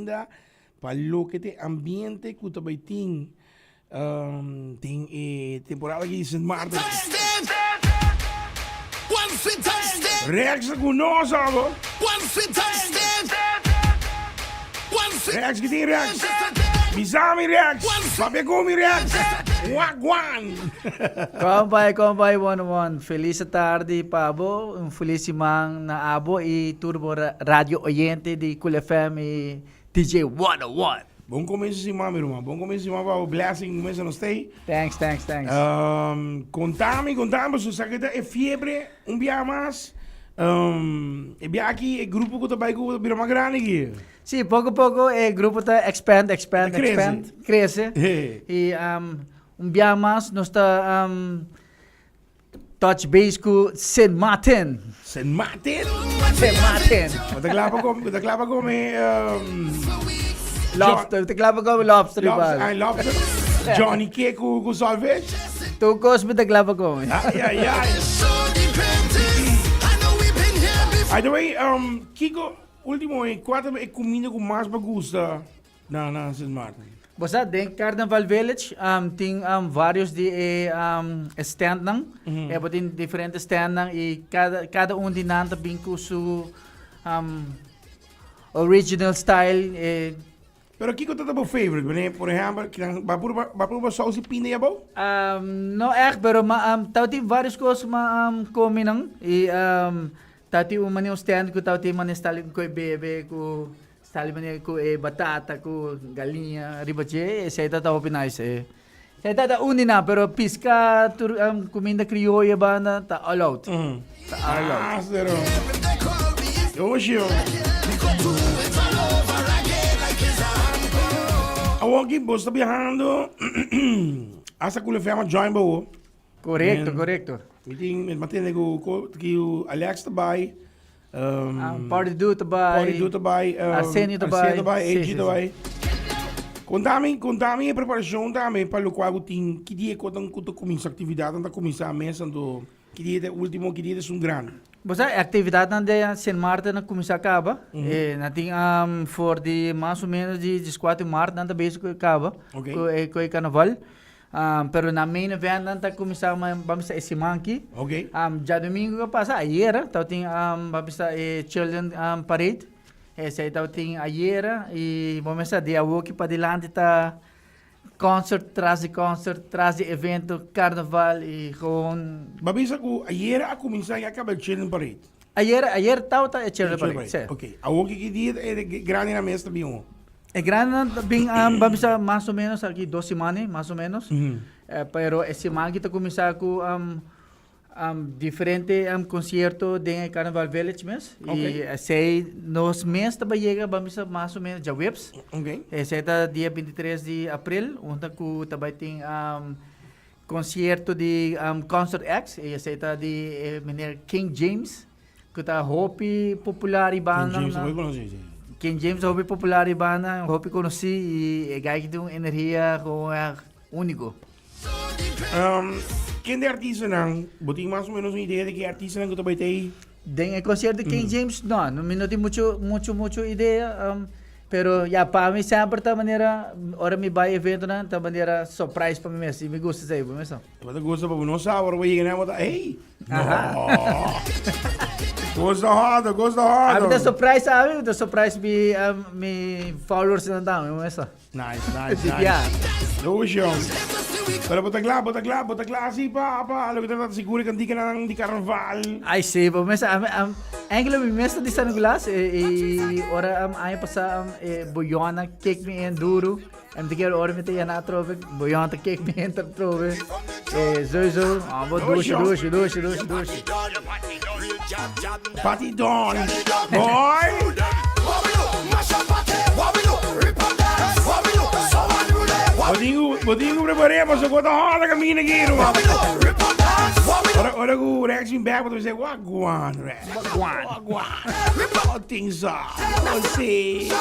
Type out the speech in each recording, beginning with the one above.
ainda pa loke ta e ambiente ku ta bai tin den e temporada aki di Sint Maarten. Rex ta ku nos abo. Rex ki tin Rex? Bisa mi Rex. Papia ku mi Rex. Wagwan. Kon bai, kon bai one one. Felis tardi pa bo, un felis siman na abo i tur bo radio oyente di Cool FM i DJ 101. Bon comienzo siman mi ruman. Bon comienzo siman pa bo blessing mesa nos stay. Thanks, thanks, thanks. Contami, contami pasobra sa ke ta e fiebre un biaha mas. E biaha aki e grupo ku ta bai ku ta bira mas grandi aki. Sí, poko poko e grupo ta expand, expand, Ta crece. expand, crece. I un biaha mas nos ta Touch base ku Sint Maarten. Sint Maarten? Sint Maarten. Bo ta kla pa kome, bo ta kla pa kome Lobster, bo ta kla pa kome lobster igual. Lobster, ay lobster. Johnny cake ku ku saltfish. Tur kos mi ta kla pa kome. Ay ay ay. By the way, kiko ultimo e kua ta e kuminda ku mas bo gusta? Na na Sint Maarten. Bo sa den Carnaval Village tin varios di e standnan. E bo tin diferente standnan y cada cada un di nan ta bin cu su original style. E Pero kico ta ta bo favorite? Wanneer por ehempel kinan bo a purba bo a purba saus di pinda ya bo? No echt pero ma tabatin varios cos ma come nan y tabatin un mane un stand cu tabatin mane style cu e bebe cu Sali manera ku e batata ku galiña riba dje, esei ta ta hopi nice. E esei ta ta un di nan, pero piska tur kuminda krioyo banda ta all out. Ta all out. Astero. Yoshio. Awor ki bo sta biahando hasta ku Lefema join bo. Korekto, korekto. Mi tin, mi tende ku ku Alex ta bai. Party Do ta bai. Party Do ta bai. Arsenio ta bai. Arsenio ta bai, AG ta bai. Contami, contami e preparacion tambe pa locual cu tin, ki dia cu ta cuminsa actividadnan ta cuminsa mes, anto ki dia ta e ultimo, ki dia ta esun grandi. Bo sa e actividadnan den Sint Maarten a cuminsa caba, nan tin for di mas o menos di diescuatro di maart nan ta bezig cu e caba, cu e carnaval. Pero na main event nan ta kuminsá ban bisa e siman aki. Ok. Djadumingu ku a pasa, ayera, tabatin ban bisa e children parade. Esei tabatin ayera i bo mester sa di awoki padilanti ta concert tras di concert tras di evento, carnaval i gewoon. Bo a bisa ku ayera a kuminsá i a kaba e children parade? Ayera, ayer tabata e children parade, si. Ok. Awoki ki dia e grandinan mes ta bin ho? E grandenan ta bin ban bisa mas o menos aki dos siman mas o menos. Pero e siman aki ta kuminsá ku diferente konsierto den e Carnaval Village mes. I esei nos mes ta bai yega ban bisa mas o menos djaweps. Esei ta dia 23 di april unda ku ta bai tin konsierto di Concert X. I esei ta di e meneer King James. Ku ta hopi popular i banda. King James hopi konosí, sí. King James hopi popular i banda, hopi konosí i e guy ki tin un energia gewoon echt úniko. Ken di artistanan? Bo tin mas o menos un idea di ke artistanan ku ta bai ta ei? Den e konsierto di King James? No, mi no tin mucho mucho mucho idea. Pero ya pa mi semper ta manera ora mi bai eventonan ta manera surprise pa mi mes i mi gusta esei bo mes. Bo ta gusta pa bo no sa ora bo yega nan bo ta ey no. Gusta hodo, gusta hodo. Ami ta surprise ami, mi ta surprise mi mi followers nan tambe bo mes. Nice, nice, nice. Lucio. Pero bo ta kla, bo ta kla, bo ta kla si pa pa loke ta trata sigur e kantikanan di karnaval. Ay si, bo mes ami am enkele mi mes ta di San Nicolas e e ora am aña pasa e Boyona kick mi in duro. En te kere ora mi ta yena atrobe, Boyona ta kick mi in atrobe. E sowieso, ah, bo dushi, dushi, dushi, dushi, dushi. Party Don. Boy! Bo tin ku prepar'é pasobra bo ta hòrda kaminda aki ruman. Ora ora ku Rex bin bèk bo ta bisa wagwan Rex. Wagwan. Nothing sa. No si.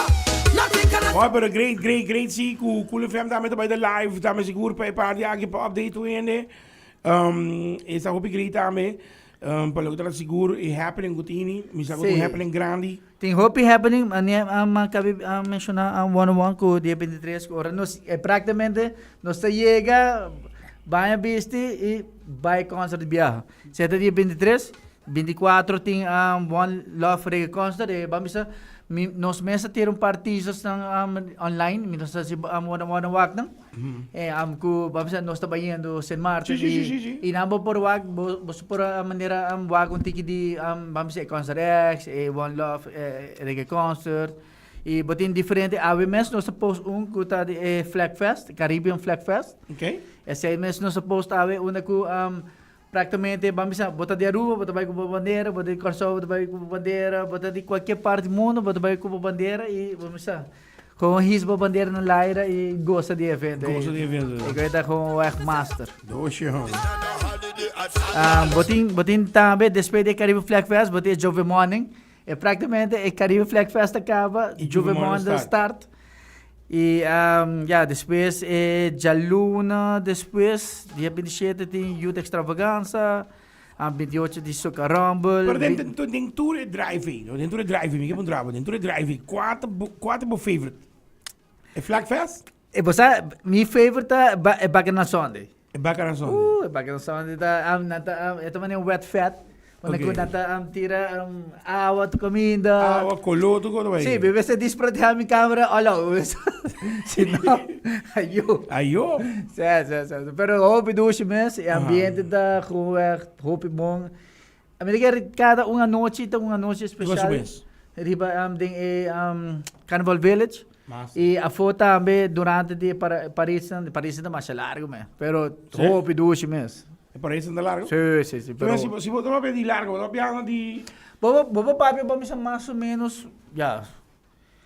Boy pero great great great si ku Cool FM tambe ta bai ta live tambe sigur pa e parti aki pa update tur hende. Esta hopi great tambe. Pa loke ta la sigur e happening ku tini, mi sa ku ta un happening grandi. Tin hopi happening, mane a kabi a menshoná one on one ku dia 23 ku ora nos praktikamente nos ta yega baña bisti i bai concert di biaha. Si ta dia 23, 24 tin One Love Reggae Concert e ban bisa mi nos mes a tira un par teasers nan online mi no sa si one on one a wak nan. E am ku ban bisa nos ta bayendo Sint Maarten Sí, sí, sí, sí. i nan bo por wak bo bo por a manera am wak un tiki di am ban bisa e Concert X, e One Love e Reggae Concert i bo tin diferente awe mes nos a post un ku ta di e Flag Fest, Caribbean Flag Fest. Okay. Esei mes nos a post awe unda ku am praktikamente ban bisa bo ta di Aruba bo ta bai ku bo bandera, bo ta di Kòrsou bo ta bai ku bo bandera, bo ta di kualkier parti di mundu bo ta bai ku bo bandera i bo bisa Gewoon his bo bandera na laira y goza di evento. Goza di evento. Ik weet dat gewoon echt master. Doosje, hom. Botin, botin tambe, después de Caribe Flag Fest, botin Jove Morning. E prácticamente e Caribe Flag Fest acaba, Y Jove Jove Morning Morning start. Y ja, después e djaluna, después, dia 27 tin Youth Extravaganza. A 28 di Soca Rumble. Pero den, den, den tur e drive ei, no? Den tur e drive ei, mi ke puntra bo, den tur e drive ei, kua ta bo, kua ta bo favorite? E Flag Fest? E bo sa, mi favorite ta ba, e Bacchanal Sunday. E Bacchanal Sunday. E Bacchanal Sunday ta, am, nan ta, am, e ta manera un wet fest. Wanneer Oké. ku nan ta am, tira am, awa tu kaminda. Awa, koló, tur kos ta bai. Sí, mi mester disproteha mi kamera all out. Si no, ayo. Ayo. Sí, sí, sí. Pero hopi dushi mes, e ambiente ta gewoon echt hopi bon. A mi ta kere kada un anochi ta un anochi Riba su especial. mes. Riba um, den e um, Carnival Village. Mas. Y afo tambe durante di para, Paris, Paris ta masha largo me. Pero Sí? hopi dushi mes. E Paris ta largo? Sí, sí, sí. Pero Pero si, si bo ta papia di largo, bo ta papia di bo bo bo papia bo misa mas o menos, ja,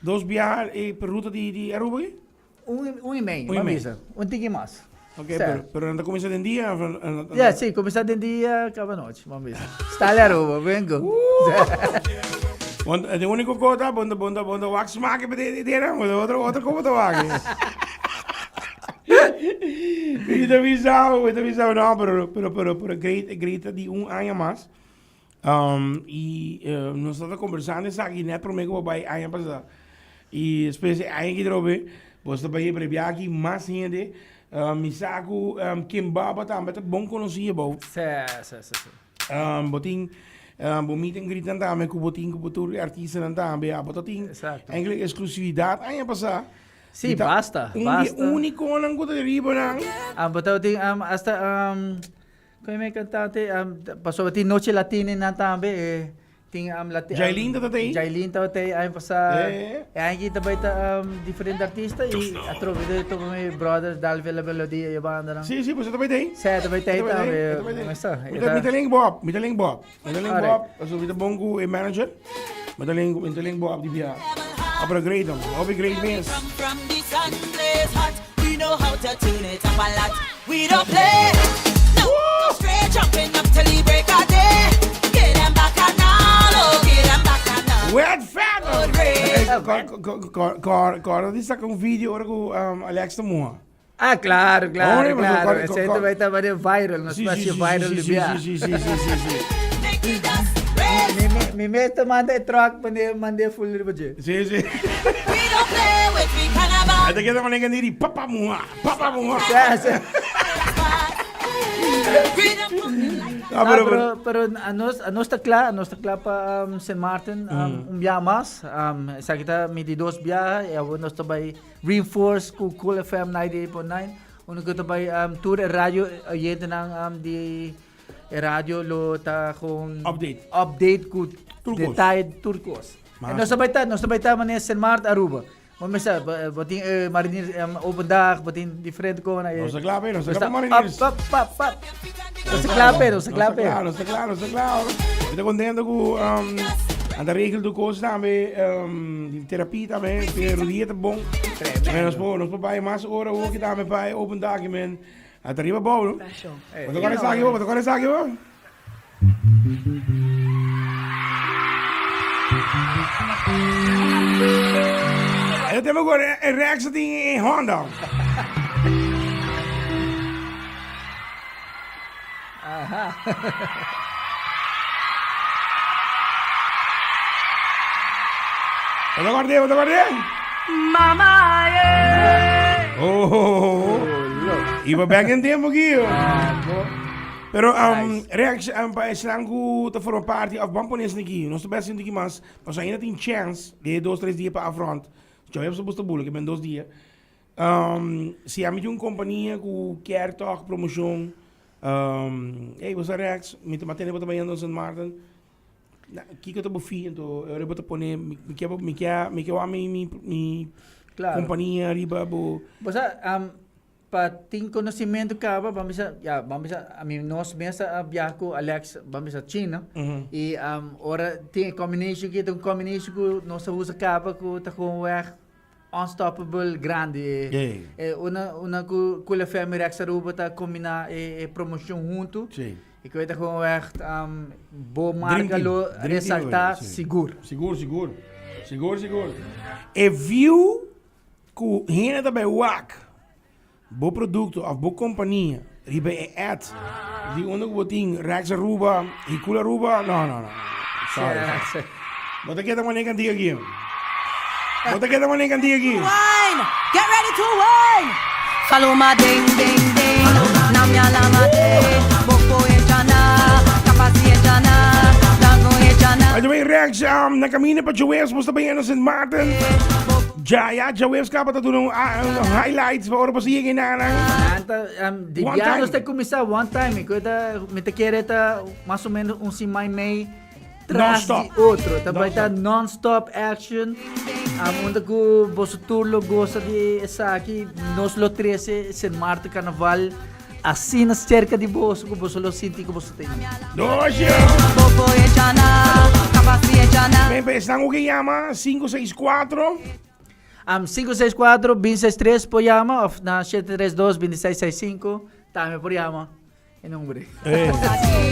Dos biaha e per ruta di di Aruba aki? Un un y mei, Un y ban mei. bisa. Un tiki mas. Ok, Sa. pero pero nan ta cuminsa den dia of nan- nan- Ja, sí, cuminsa den dia, caba nochi, ban bisa. Stale Aruba, vengo. Want de único cosa ta bonda bonda bonda wak smaak pe de de nan, otro otro como ta wak. Mi ta bisa, mi ta bisa no, pero pero pero pero great great di un aña mas. Um, y uh, nos tata conversando esaki net prome ku bai aña pasá. Y después e aña ki drobe, bos ta bai brebiá aki mas hende. Mi sa ku um, Kim Baba tambe ta bon konosí abou. Sí, sí, sí, sí. Um, bo tin um, bo meet and greet nan tambe ku bo tin ku bo tur e artistanan tambe. Ah, bo ta tin Exacto. eigenlijk exclusividad aña pasá. Sí, Di ta basta, un di basta. únikonan ku ta riba nan. Ah, bo ta tin um, hasta um, Con mi cantante, um, pasobra tin Noche Latina nan tambe, e tin um, lati, um, Jailin tabata ei? Jailin tabata ei aña pasá. Eh. E aña aki ta bai ta um, diferente artista y atrobe de topa mi brothers Dalvia La Melodia y e banda nan. Sí, sí, pues e ta bai ei. Sí, ta bai ta ei tambe. Como esta? Mi ta, mi ta link Bob, mi ta link Bob. Mi ta link Alright. Bob, pasobra mi ta bon ku e manager. Mi ta link, mi ta link Bob di bia. Ah, pero great man, hopi great mes. From the sun blaze hot, we know how to tune it up a lot. We don't play, no, straight jumping up till the break of day. Get 'em back and all, oh, get 'em back and all. Wet fat! Good Kòrda di saka un video ora ku Alex ta muha. Ah, claro, claro, Ora, claro. kòrda- Esei kòrda- ta bai ta bai viral, una Sí, especie sí, sí, viral sí, di sí, bia. sí, sí, sí, sí, sí. Make it us race. Mi, mi, mi mes ta manda e truck mande mande full riba dje. Sí, sí. We don't play with we carnival. E ta keda manera di papa muha, papa muha. Sí, sí. Rhythm pumping like Ah, Ah, pero, pero, pero a nos, a nos ta kla, a nos ta kla pa um, Sint Maarten um, un biaha mas. Um, esaki ta mi di dos biaha y awor nos ta bai Reinforce ku Cool FM 98.9 unda ku ta bai tur e radio oyentenan di e radio lo ta gewoon Update. update ku Tur kos. detaye tur kos. Mas. En nos ta bai ta nos ta bai ta manera Sint Maarten Aruba. Bo mester bo tin e mariniers open dag, bo tin diferente kos. Nos ta kla pe, nos ta Nos kla ta pa mariniers. Up, up, up, up. Nos ta kla pe, nos ta kla pe. Nos ta kla, nos ta kla, nos ta kla. Mi ta contento ku um, anda regel tu kos tambe, um, di terapia tambe, pe rodilla ta bon. Men nos por, nos por bai mas ora hoki tambe pa e open dag, men. Ata riba bou, no? Bo ta kore esaki bo, bo ta kore esaki bo? E tema ku e Rex tin e Honda. Aha. Bo ta kòrd'é? Bo ta kòrd'é? Mama eh. Oh, iba bek den tempo aki. Pero um, Rex, um, pa esnan ku ta forma parti of ban pone esnan aki, nos ta best sinti ki mas, nos ainda tin chance de dos, tres dia pa afront. Djaweps ta busta bula, ke ben dos dia. Um, si ami tin un kompania ku kier tòg promoshon, um, hey, bo sa Rex, mi ta matene bo ta bayendo Sint Maarten, Na, kiko ta bo fi anto e ora bo ta pone mi mi ke mi ke mi ke wak mi mi mi Claro. kompania riba bo Bo sa, am, pa tin conocimiento caba, ban bisa, ya, ban bisa, a mi nos mes a biaha cu Alex, ban bisa China, y am, ora tin e combination ki ta un combination cu nos a usa caba cu ta gewoon weg unstoppable grandi. Yeah. E una una cu Cool FM y Rex Aruba ta combina e e promocion hunto. Sí. Y cu e ta gewoon echt um, bo Dream marca team. lo Dream team resalta lo, sí. sigur. Sigur, sigur. Sigur, sigur. E view ku hende ta bai wak bo produkto of bo kompania riba e ad di unda ku bo tin Rex Aruba y Cool Aruba, no, no, no. Sorry, sorry. Bo ta keda manera kantiga aki. Bo ta keda manera kantiga aki. Wine, get ready to wine. Follow my ding ding ding. Nam ya lama de. Boko e jana. Kapasi e jana. Dango e jana. By the way, Rex, um, na camino pa Joes, bo sta bayendo Sint Maarten. Ja, ja, Joes kaba ta duna un, ah, un highlights pa ora bo sigue nanan. Anta, um, di One biaha time. nos ta cuminsa one time. Ik weet, mi ta kere ta mas o menos un siman y mei tras di otro. Ta bai ta non-stop action. Um, unda ku boso tur lo goza di esaki. Nos lo trece Sint Maarten Carnaval asina cerca di boso ku boso lo sinti ku boso ta ini. Doshi! Ben, pa esnan ku ke yama 564. Um, 564 263 por yama of na 732 2665 tambe por yama. E nombre. Eh,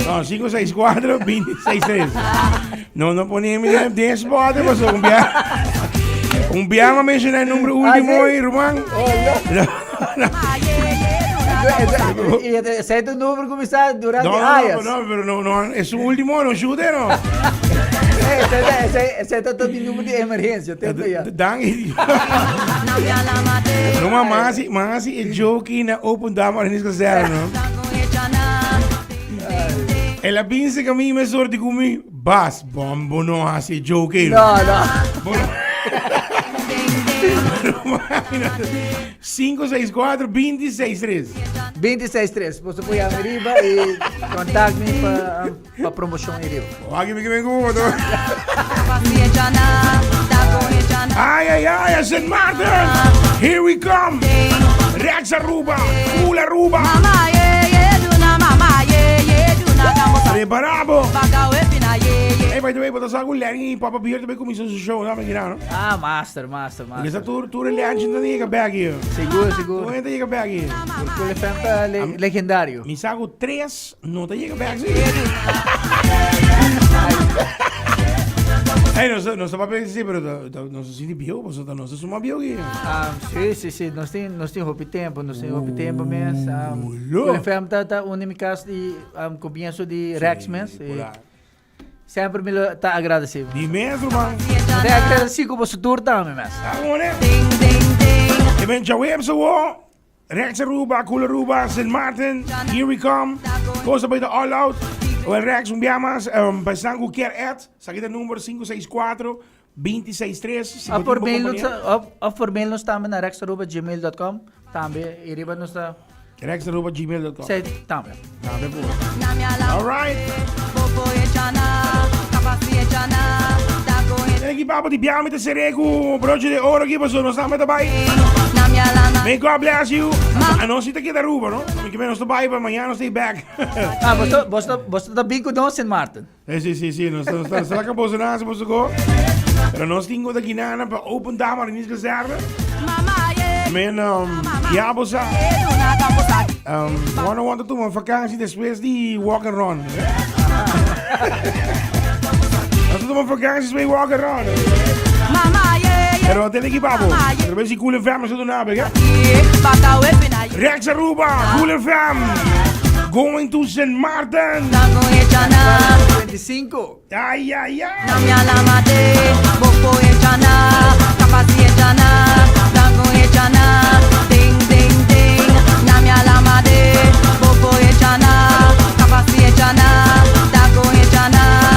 no, 5, 6, 4, 20, 6, 3. No, no pone mi den spot, paso un bia. Un bia ma menciona el nombre último Ah, sí? y Ruman. Oh, No, no. Ese es tu número que está durante No, no, años. no, pero no, no, es su último, no shooter, no. Ese ese es tu número de emergencia. Te ya. Danki. Ruman, mas mas e joke na open dama en is no. El a binse que mi me sorti ku mi bas bombo no hace joke. No, no. 5 6 4 26 3. 26 3. Você pode arriba e contact me para pa promoção arriba. Aqui me que vem com Ay, ay, ay, Sint Maarten. Here we come. Rex Aruba, Cool Aruba. Preparabo. Hey, by the way, bota sa ku Lenny Papa Beer tambe kuminsa su show, no? Mentira, no? Ah, master, master, Porque master. sa tur tur Lenny no yega back hier. Seguro, Tur seguro. gente yega back hier. Cool FM ta le legendario. Mi sa ku tres no ta yega back sí. Hey, nos nos ta papia sí, pero nos ta sinti bieu, pasobra nos ta suma bieu aquí. Ah, sí, sí, sí. Nos tin, nos tin hopi tempo, nos tin hopi tempo mes. Um, Lo. Cool FM ta, ta un di mi cas di um, comienzo di Rex mes. Sí, E pura. Semper mi lo ta agradecido. Di mes, ruman. Te agradecido cu boso tur tambe mes. Ta bon, eh? E ben djaweps awo. Rex Aruba, Cool Aruba, Sint Maarten, here we come. Cosa bay ta all out. Wel Rex, un bia mas, um, pa esnan cu kier add, sa kita number 564 263. Si Of bo por tin bo mail nos, compañía. of, of por mail nos tambe na rexaruba@gmail.com. Tambe, y riba nos ta Rexaruba@gmail.com. Sí, tambe. Tambe por. All right. Ten aquí papo di biami te seré cu broche de oro aquí paso nos tambe ta bai. May God bless you. A nos si te queda Aruba, no? Mi que menos te bai, pero mañana nos stay back. Ah, vos vos vos ta bin cu nos Sint Maarten. Eh, sí, sí, sí, nos nos nos la campo na se go. Pero nos tingo de Guinana pa open dama in kazerne. Men um, ja, bosa. Um, one want to een vakantie después di walk and run. Nos tuma vakantie después walk and run. Pero ten aquí papo. Pero ves si Cool FM se do nabe, Rex Aruba, Cool FM. Going to St. Martin. 25. Ay, ay, ay. Grupo Ejana, Kapasi Ejana.